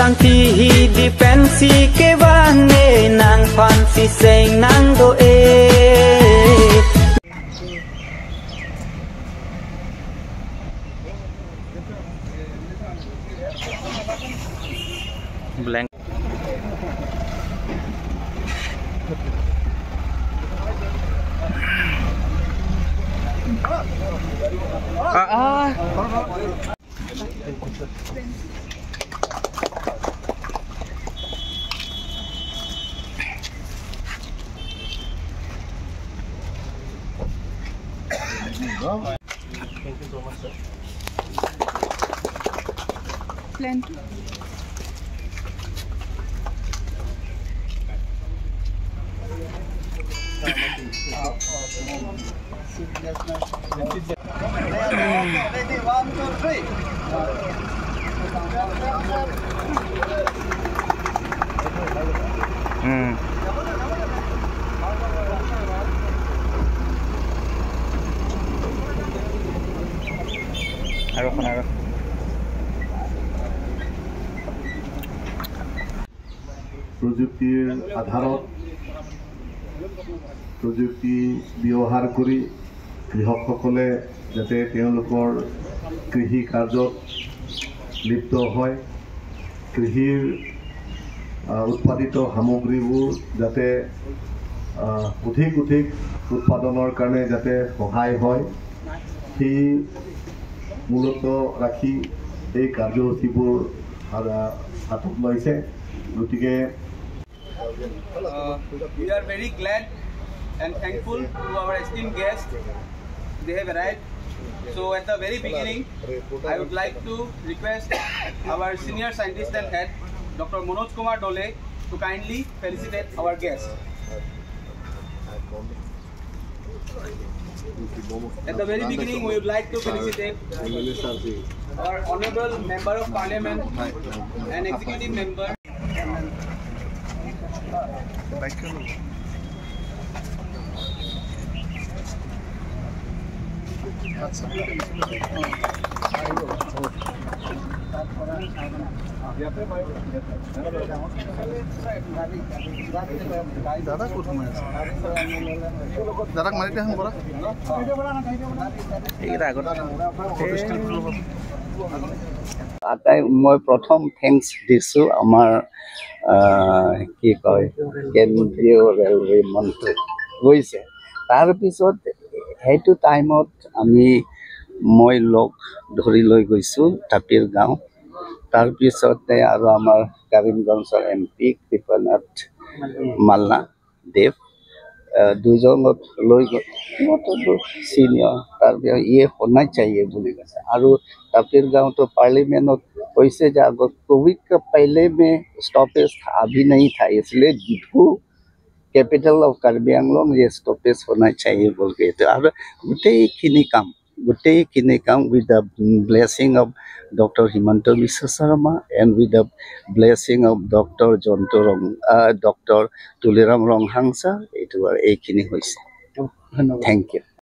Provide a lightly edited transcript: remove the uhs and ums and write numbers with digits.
Nang ti hi di pensi ke wane nang fansi seng nang do e. Blank. Thank you so much, sir. Plan 2. Ready, 1, 2, 3. আৰু প্ৰযুক্তিৰ আধাৰত প্ৰযুক্তি ব্যৱহাৰ কৰি কৃষকসকলে যাতে তেওঁলোকৰ কৃষি কাৰ্যত লিপ্ত হয়, কৃষিৰ উৎপাদিত সামগ্ৰীবোৰ যাতে অধিক অধিক উৎপাদনৰ কাৰণে যাতে সহায় হয়, সেই মূলত ৰাখি এই কাৰ্যসূচীবোৰ হাতত লৈছে। গতিকে we are very glad and thankful to our esteemed guests. They have arrived. So at the very beginning, I would like to request our senior scientist and head, Dr. Manoj Kumar Dole, to kindly felicitate our guests. At the very beginning, we would like to felicitate our honorable member of parliament and executive member. দাদা ক'ত সোমাই আছে? দাদাক মাৰি দিয়া কৰা। এইকেইটা আগত আটাই মই প্ৰথম thanks দিছোঁ আমাৰ কি কয় কেন্দ্ৰীয় ৰেলৱে মন্ত্ৰী গৈছে। তাৰপিছত সেইটো টাইমত আমি মই লগ ধৰি লৈ গৈছোঁ টাপিৰ গাঁও। তাৰপিছতে আৰু আমাৰ কৰিমগঞ্জৰ এম পি কৃপানাথ মাল্লা দেৱ দুজনত লৈ গ'ল, সিহঁততো চিনিয়ৰ। তাৰপিছত ইয়ে होना चाहिए বুলি কৈছে। আৰু টাপিৰ গাঁৱতো পাৰ্লিমেণ্টত কৈছে যে আগত কোভিড का पहले में स्टॉपेज था, अभी नहीं था, इसलिए डिफू कैपिटल ऑफ कार्बी आंगलोंग ये स्टॉपेज होना चाहिए बोल के। আৰু গোটেইখিনি কাম with the blessing of Doctor Himanta Biswa Sarma and with the blessing of Doctor Jontu Rong Doctor Tuliram Ronghang sir, এইটো আৰু এইখিনি হৈছে। Thank you.